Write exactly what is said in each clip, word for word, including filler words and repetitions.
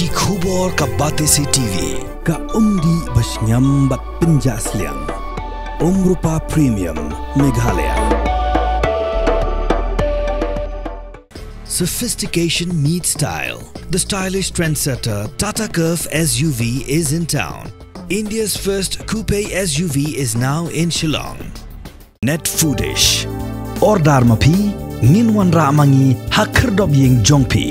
Ki khubor ka Batesi T V. Ka umdih ba shngiam bad pynjah sliang. Umrupa Premium Meghalaya. Sophistication meets style. The stylish trendsetter Tata Curvv S U V is in town. India's first coupe S U V is now in Shillong. Net Foodish. Order ma phi, ngin wanrah ma ngi ha khyrdop ïing jong phi.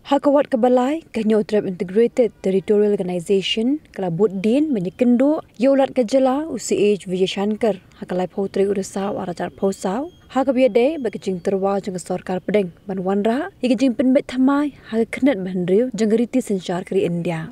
Ha ka wat kaba lai, ka Hynñiewtrep Integrated Territorial Organization ka la bud dien ban ïakynduh ïa u Lat ka jylla, u C H Vijayashankar, ha ka laiphew tarik u Risaw arhajar arphew saw, ha kaba ïadei bad ka jingtyrwa jong ka sorkar pdeng ban wanrah ïa ka jingpynbeit thymmai ha ka khyrnit ba hynriew jong ka riti synshar ka ri India.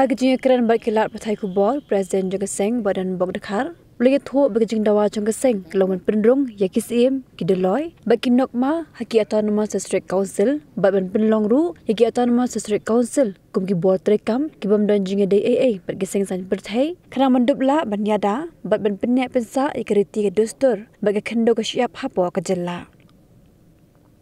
Ha ka jingïakren bad ki lad pathai khubor, President jong ka seng, Bah Donbok Dkhar, u la ïathuh ba ka jingdawa jong ka seng ka long ban pynrung ïa ki syiem, ki dolloi bad ki NOCMA ha ki Autonomous District Council bad ban pynlong ruh ïa ki Autonomous District Council kum ki bor treikam ki bym don jingïadei ei ei bad ki seng saiñ pyrthei, khnang ban dup lah ban ïada bad ban pyneh pynsah ïa ka riti ka dustur bad ka khyndew ka shyiap hapoh ka jylla.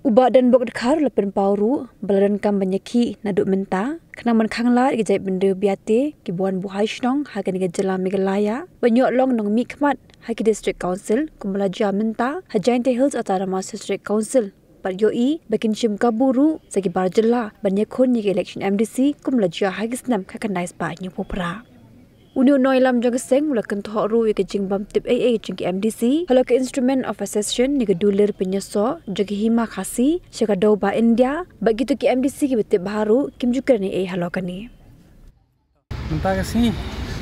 U Bah Donbok Dkhar u la pynpaw ruh ba la donkam ban ïakhih naduh mynta, khnang ban khanglad ïa ka jaitbynriew biate kiba wan buhai shnong ha kane ka jylla Meghalaya ban ïoh long nongmihkhmat ha ki District Council kumba la jia mynta ha Jaintia Hills Autonomous District Council, bad ïohi ba kin shim kabu ruh sa ki bar jylla ban ïakhun ïa ka election M D C kumba la jia ha ki snem khatkhyndai spah hynñiewphew phra. Une u nongïalam jong ka seng u la kynthoh ruh ïa ka jingbymtip ei ei jong ki M D C halor ka Instrument of Accession ne ka dulir pynïasoh jong ka Hima Khasi sha ka Dewbah India, bad kito ki M D C kiba tip bha ruh kim ju kren ei ei halor kane. Mynta ka sngi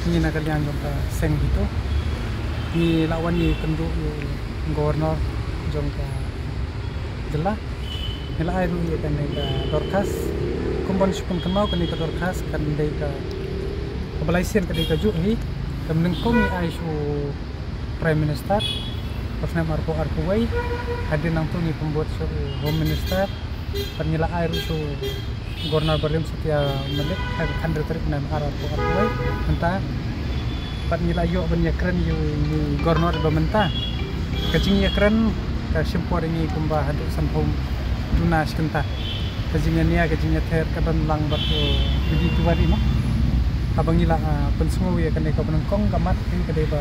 ngi na ka liang jong ka seng kito ngi la wan ïakynduh ïa u Governor jong ka jylla. Ngi la ai ruh ïa kane ka dorkhas. Kum ban shu pynkynmaw, kane ka dorkhas kan dei ka, kaba lai sien ka dei kajuh hi. Ka banyngkong ngi ai sha u Prime Minister ha u snem arphew arphew wei. Hadien nangta ngi pynbud sha u Home Minister. Bad ngi la ai ruh sha u Governor barim Satya Malik ha ka khatar tarik u Naiwieng arphew arphew wei mynta. Bad ngi la ïoh ban ïakren ïa u Governor ba mynta. Ka jingïakren ka shim por ïa ngi kumba haduh sanphew duna shi kynta. Ka jingïania, ka jingïather ka don lang bad u B D Tiwari mo. Haba ngi la, ah, pynsngew ïa kane, kaba nyngkong ka mat ka dei ba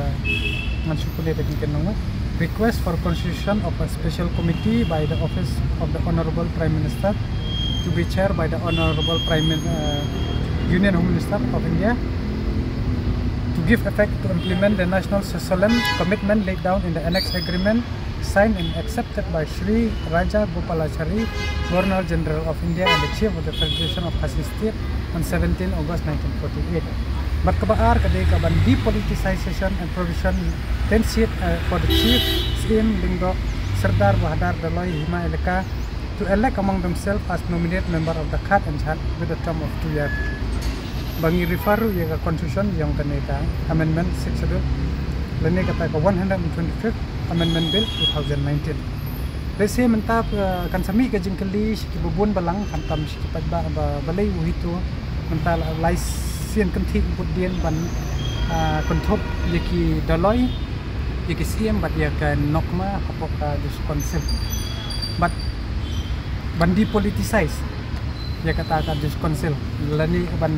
ngan shu pule da ki kyntien nongwei. Request for constitution of a special committee by the office of the Honorable Prime Minister to be chaired by the Honorable Prime Min-, uh, Union Home Minister of India to give effect to implement the national solemn commitment laid down in the Annex Agreement signed and accepted by Shri Raja Gopalachari, Governor General of India and the Chief of the Federation of Khasi State, on seventeen August nineteen forty-eight. Bad kaba ar ka dei ka ban depoliticization and provision ten seat, uh, for the chief, syiem, lyngdoh, sordar, bahadar, dolloi, hima elaka to elect among themselves as nominate member of the Khat and Jhat with a term of two years. Ba ngi refer ruh ïa ka constitution jong kane ka amendment sixth schedule lane kata ka one hundred twenty-fifth Amendment Bill two thousand nineteen. Lehse mynta, eh, kan sa mih ka jingkylli sha kiba bun balang, khamtam sha ki paidbah ba balei u HITO mynta la lai sien kynthih bud dien ban, ah, kynthup ïa ki dolloi, ïa ki syiem bad ïa ka NOCMA hapoh ka District Council. Bad ban depoliticize ïa kata ka District Council lane ban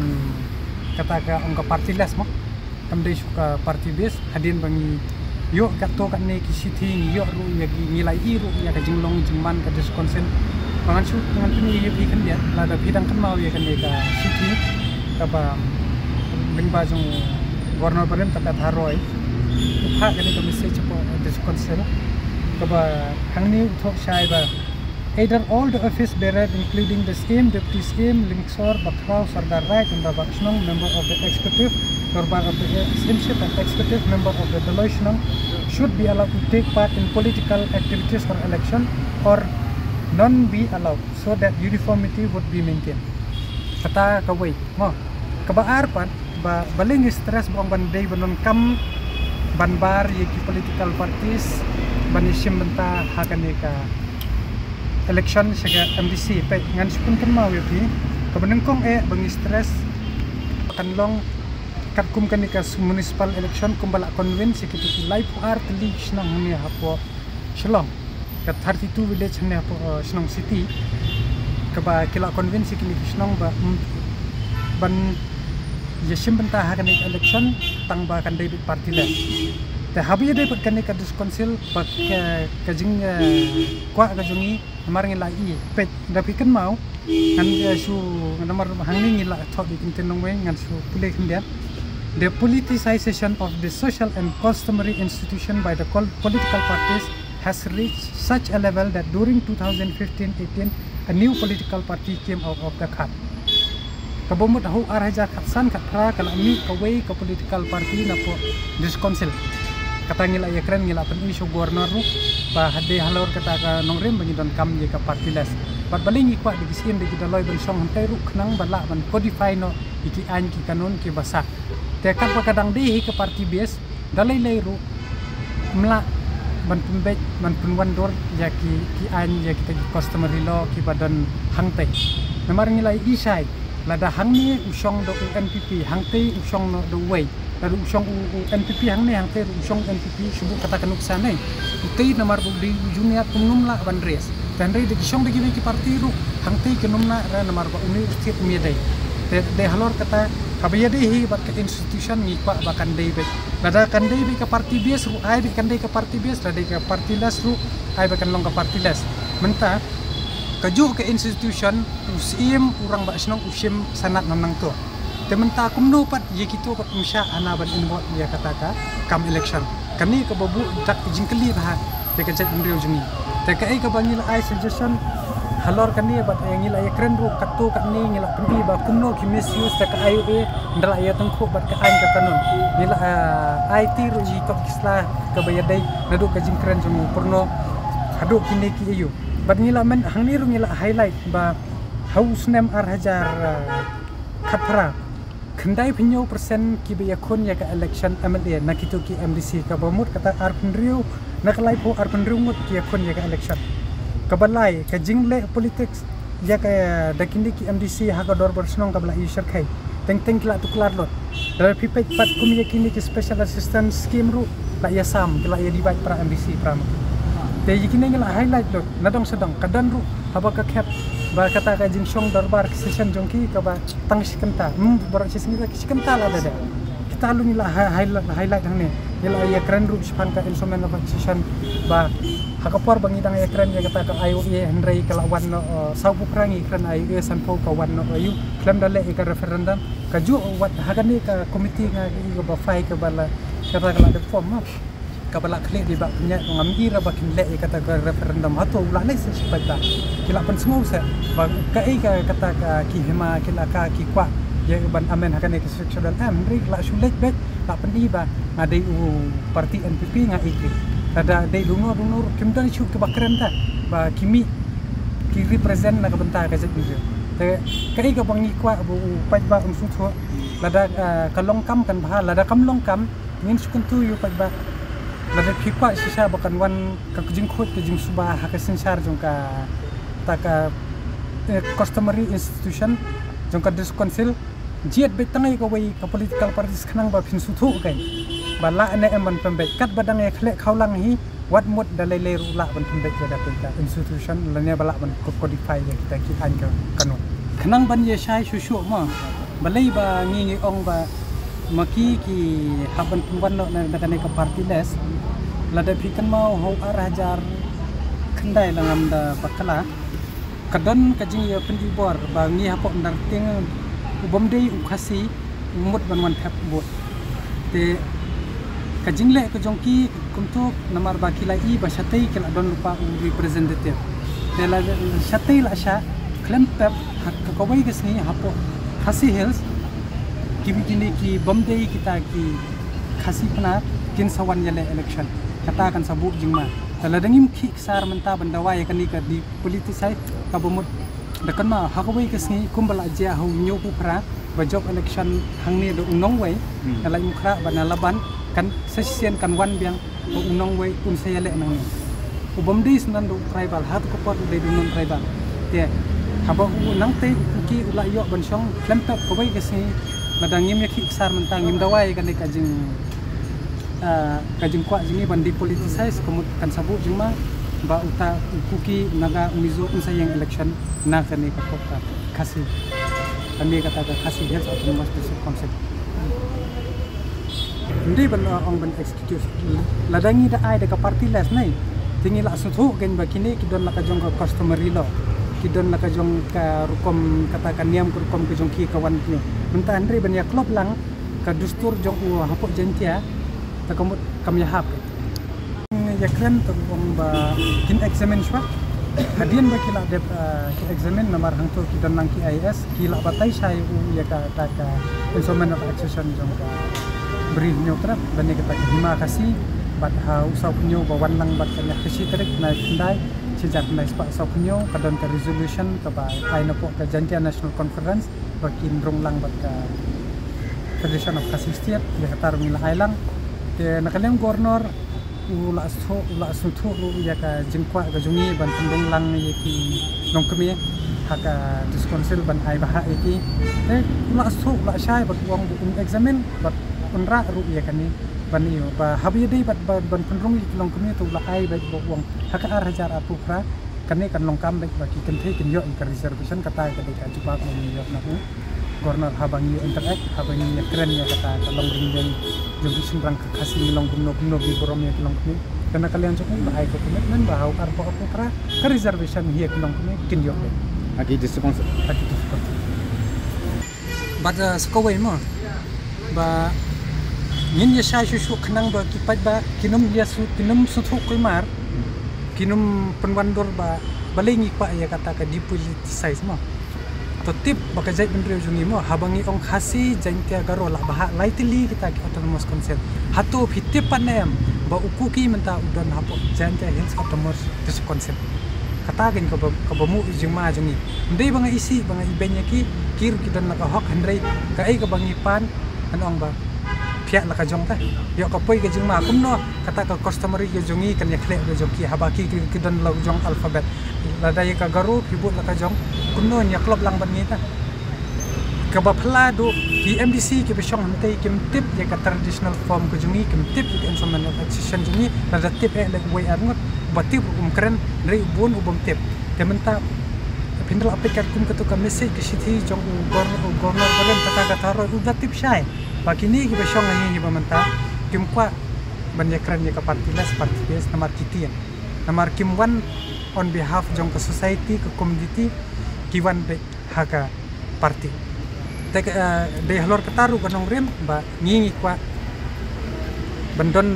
kata ka ong ka partyless mo. Kam dei shuh ka party base, hadien ba ngi ïoh katto katne ki shithi, ngi ïoh ruh ïa ki, ngi la ïohi ruh ïa ka jinglong jingman ka District Council. Ba ngan shu, ngan pyni ïa phi khyndiat, lada phi dang kynmaw ïa kane ka shithi kaba lyngba jong Governor barim Tata Tharoi u phah kane ka message hapoh District Council, kaba hangne u thoh shai ba either all the office bearer, including the syiem, deputy syiem, lyngsor, bakhraw, sordar raid and rabah shnong, member of the executive, dorbar of the syiemship and executive, member of the dolloi shnong, should be allowed to take part in political activities or election, or none be allowed, so that uniformity would be maintained. Kata kawei mo. Kaba ar pat, ba balei ngi stress ba ong ban dei ban donkam ban bar ïa ki political parties ban ïashim bynta ha kane ka election sha ka M D C. Peit, ngan shu pynkynmaw ïa phi, kaba nyngkong eh ba ngi stress kan long katkum kane ka municipal election kumba la convene sha kito ki laiphew ar tylli ki shnong hangne hapoh Shillong. ka thirty-two village hangne hapoh, uh, shnong Siti, kaba ki la convince ïa kine ki shnong ba, mm, ban ïa shim bynta ha kane ka election tang ba kan dei beit party list. Te haba ïadei bad kane ka district council ba ka, ka jing, uh, kwah ka jong ngi, namar ngi la ïohi, peit, da phi kynmaw, ngan, eh, shu, namar hangne ngi la thoh da ki kyntien longwei, ngan shu pule khyndiat. The politicization of the social and customary institution by the col-, political parties has reached such a level that during two thousand fifteen eighteen, a new political party came out of the cart. Kaba mut ha u ar hajar khatsan khatphra ka la mih kawei ka political party napoh district council. Kata ngi la ïakren, ngi la pyni sha u governor ruh ba ha dei halor kata ka nongrim ba ngi donkam ïa ka party list. Bad balei ngi kwah da ki siem da ki daloi ban shong hangtei ruh khnang ba lah ban codify noh ïa ki aiñ ki kanun kiba sah. Te katba ka dang dei hi ka party base, da lei lei ruh ym lah ban pynbeit, ban pynwan dur ïa ki, ki aiñ, ïa kita ki customary law kiba don hangtei. Namar ngi la ïohi shai, lada hangne u shong da u N P P, hangtei u shong noh da uwei. Lada u shong u, u N P P hangne, hangtei ruh u shong N P P, shu buh kata ka nuksa ne. Utei namar ba u dei u junior, um nym lah ban raise. Te hynrei da ki shong da kiwei ki party ruh, hangtei kin nym lah re namar ba une u state um ïadei. Te dei halor kata, haba ïadei hi bad ka institution ngi kwah ba kan dei beit. Lada kan dei beit ka party base ruh, ai beit kan dei ka party base, lada dei ka party list ruh, ai beit kan long ka party list. Mynta, kajuh ka institution, u siem, u rangbah shnong, u shim sanad na nangto. Te mynta kumno pat ïa kito pat ym shah hana ban involve ïa kata ka kam election. Kane kaba buh dak jingkylli bha ïa ka jaitbynriew jong ngi. Te kaei kaba ngi la ai suggestion halor kane bad, eh, ngi la ïakren ruh katto katne, ngi la pyni ba kumno ki misuse da ka I O A, ynda la ïa tyngkhuh bad ka aiñ ka kanun. Ngi la, eh, ai ti ruh ïa ki kot ki sla kaba ïadei naduh ka jingkren jong u Purno haduh kine ki aiu. Bad ngi la men hangne ruh ngi la highlight ba ha u snem ar hajar, eh, khatphra, khyndai phew percent kiba ïakhun ïa ka election M L A na kito ki M D C, kaba mut kata arphew hynriew na ka laiphew, arphew hynriew ngut ki ïakhun ïa ka election. Kaba lai, ka jingleh politics ïa ka, da kine ki M D C ha ka dorbar shnong kaba la ïashyrkhei. Teng teng ki la tuklar lut. Da phi peit pat kum ïa kine ki special assistance scheme ruh la ïasam, ki la ïa divide para M D C para ma. Te ïa kine ngi la highlight lut, nadong shadong, ka don ruh haba ka khep ba kata ka jingshong dorbar ka session jong ki kaba tang shi kynta, hmm, baroh shi sngi ki shi kynta la da dep. Kita ruh ngi la hi-, hi-, highlight hangne. Ngi la ïakren ruh shaphang ka instrument of accession ba ha ka por ba ngi dang ïakren ïa kata ka I O A, hynrei ka la wan noh, eh, sawphew phra ngi kren I O A, sanphew ka wan noh aiu, khlem da leh ïa ka referendum. Kajuh wat ha kane ka committee nga ïohi kaba phai kaba la, kata ka la dep form, ha. Kaba la khlieh da i Bah Pynïaid, ngam i re ba kin leh ïa kata ka referendum, hato u la leh se shi paidbah. Ki la pynsngew se ba kaei ka kata ka ki hima ki la ka ki kwah ïa ban amend ha kane ka Sixth Schedule M, hynrei la shu leit beit, la pyni ba nga dei u party N P P, nga ïeit. Lada dei dungno dungno ruh kim don shuh kiba kren ta ba ki mih ki represent na ka bynta ka jaitbynriew. Te kaei kaba ngi kwah ba u paidbah un sngewthuh, lada, eh, ka long kam kan bha, lada kam long kam ngin shu kyntu ïa u paidbah. Lada phi kwah shisha ba kan wan ka jingkhuid ka jingsuba ha ka synshar jong kata ka, eh, customary institution jong ka District Council, jied beit tang ïa kawei ka political parties khnang ba phin sngewthuh kein ba lah ne em ban pynbeit. Katba dang ïa khleh khawlang hi, wat mut da lei lei ruh lah ban pynbeit ïa kata ka institution lane ba lah ban co-, codify ïa kita ki aiñ ka kanun. Khnang ban ïa shai shuh shuh mo. Balei ba ngi ngi ong ba ma ki ki hap ban pynwan noh na, na kane ka party list. Lada phi kynmaw ha u ar hajar khyndai lada ngam da bakla, ka don ka jingïapynbor ba ngi hapoh Nartiang u bym dei u Khasi u mut ban wan thep vote. Te ka jingleh ka jong ki kumto namar ba ki la i ba shatei ki la don lypa u representative. Te la shatei la shah khlem pep ha ka kawei ka sngi hapoh Khasi Hills ki, kine ki bym dei kita ki Khasi Pnar kin sa wan ïaleh election. Kata kan sa buh jingma. Te lada ngim khih ksar mynta ban dawa ïa kane ka depoliticize, kaba mut da kynmaw ha kawei ka sngi kumba la jia ha u hynñiewphew phra ba jop election hangne da u nongwei, hmm, na Laitumkhrah bad na Laban, kan sa shisien kan wan biang ba u nongwei un sa ïaleh nangne. U bym dei sdang da u tribal, hato ka por u dei da u non-tribal. Te haba u nangtei u Kuki u la ïoh ban shong khlem pep kawei ka sngi, lada ngim ïa khih ksar mynta, ngim dawa ïa kane ka jing, ah, ka jingkwah jong ngi ban depoliticize, ka mut kan sa buh jingma. ba uta u Kuki, Naga, Mizo un sa ïeng election na kane ka pok ka Khasi. Kane kata ka Khasi Hills Autonomous District Council. Hynrei ban, uh, ong ban excuse. Lada ngi da ai da ka party list ne, te ngi la sngewthuh kein ba kine ki don la ka jong ka customary law, ki don la ka jong ka rukom, kata ka niam ka rukom ka jong ki ka wan kine. Mynta hynrei ban ïa klop lang ka dustur jong u hapoh Jaintia, te ka mut kam ïahap. Ïa kren te u ong ba kin examine shuwa. Hadien ba ki la dep, eh, ki examine namar hangto ki don lang ki I A S, ki la batai shai u ïa kata ka Instrument of Accession jong ka Bri Hynñiewtrep, lane kata ka Hima Khasi, bad ha u saw phew ba wan lang bad ka niah ka shi tarik Naiwieng, shi hajar khyndai spah saw phew ka don ka resolution kaba ai napoh ka Jaintia National Conference ba kin rung lang bad ka Federation of Khasi State, ïa kata ruh ngi la ai lang. Te na ka liang Governor u la sngewthuh, u la sngewthuh ruh ïa ka jingkwah ka jong ngi ban pynrung lang ïa ki longkmie ha ka District Council ban ai bhah ïa ki. Te u la sngewthuh, u la shai bad u ong ba un examine bad un rah ruh ïa kane ban ïoh ba haba ïadei bad ba, ban pynrung ïa ki longkmie te u la ai bad ba u ong ha ka ar hajar arphew phra kane kan long kam bad ba ki kynthei kin ïoh ïa ka reservation. Kata ka dei ka jubab ngi ïoh na u Governor haba ngi interact, haba ngi ïakren ïa kata ka longrynïeng jong ki shynrang ka Khasi, ngi long kumno kumno, ngi burom ïa ki longkmie. Te na ka liang jong u ba ai ka commitment ba ha u arphew arphew phra ka reservation hi ïa ki longkmie kin ïoh. Ha ki District Council. Ha ki District Council. Bad, uh, sa kawei mo ba ngin ïa shai shuh shuh khnang ba ki paidbah kin ym ïa shu, kin ym sngewthuh kulmar, kin ym pynwandur ba balei ngi kwah ïa kata ka depoliticize mo. To tip ba ka jaitbynriew jong ngi mo, haba ngi ong Khasi, Jaintia, Garo, la bhah lai tylli kita ki Autonomous Council. Hato phi tip pat ne em ba u Kuki mynta u don hapoh Jaintia Hills Autonomous District Council? Kata kein kaba, kaba mut jingma jong ngi. Ym dei ba nga isih, ba nga ibeiñ ïa ki, ki ruh ki don la ka hok, hynrei kaei kaba ngi pan, ngan ong ba phiah la ka jong ta. Ïoh ka poi ka jingma kumno, kata ka customary ka jong ngi kan ïa khleh ka jong ki, haba ki, ki, ki don la jong alphabet. Lada ïa ka Garo phi bud la ka jong, kumno ngi ïa klop lang bad ngi ta. Kaba phylla duh ki M D C kiba shong hangtei kim tip ïa ka traditional form ka jong ngi, kim tip ïa ka Instrument of Accession jong ngi. Lada tip eh leh uwei ar ngut, ba tip ruh um kren, hynrei u bun u bym tip. Te mynta phin da lah peit katkum kato ka message ka shithi jong u Gor-, u Governor Barem, kata ka tharai u da tip shai ba kine kiba shong ha ngi hi ba mynta kim kwah ban ïakren ïa ka party list, party based, namar ki tieng, namar kim wan on behalf jong ka society, ka community, ki wan beit ha ka party. Te ka, eh, dei halor kata ruh ka nongrim ba ngi, ngi kwah ban don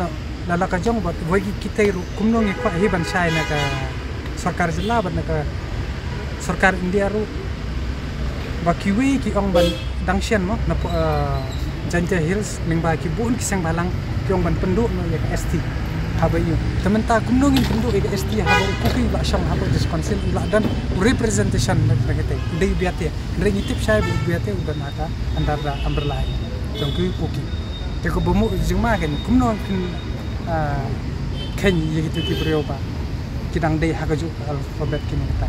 la la ka jong bad wei ki, kitei ruh kumno ngi kwah hi ban shai na ka sorkar jylla bad na ka sorkar India ruh, ba kiwei ki ong ban dang shen mo na po, eh, Jaintia Hills, lyngba ki bun ki seng bhalang ki ong ban pynduh noh ïa ka S T haba ïoh. Te mynta kumno ngin pynduh ïa ka S T haba u Kuki u la shong hapoh District Council, u la don u representation na, na katei, u dei u Biate. Hynrei ngi tip shai ba u Biate u don ha ka under the umbrella jong ki Kuki. Te kaba mut jingma kein kumno phin, ah, kheiñ ïa kito ki briew ba ki dang dei ha kajuh ka alphabet kine kita.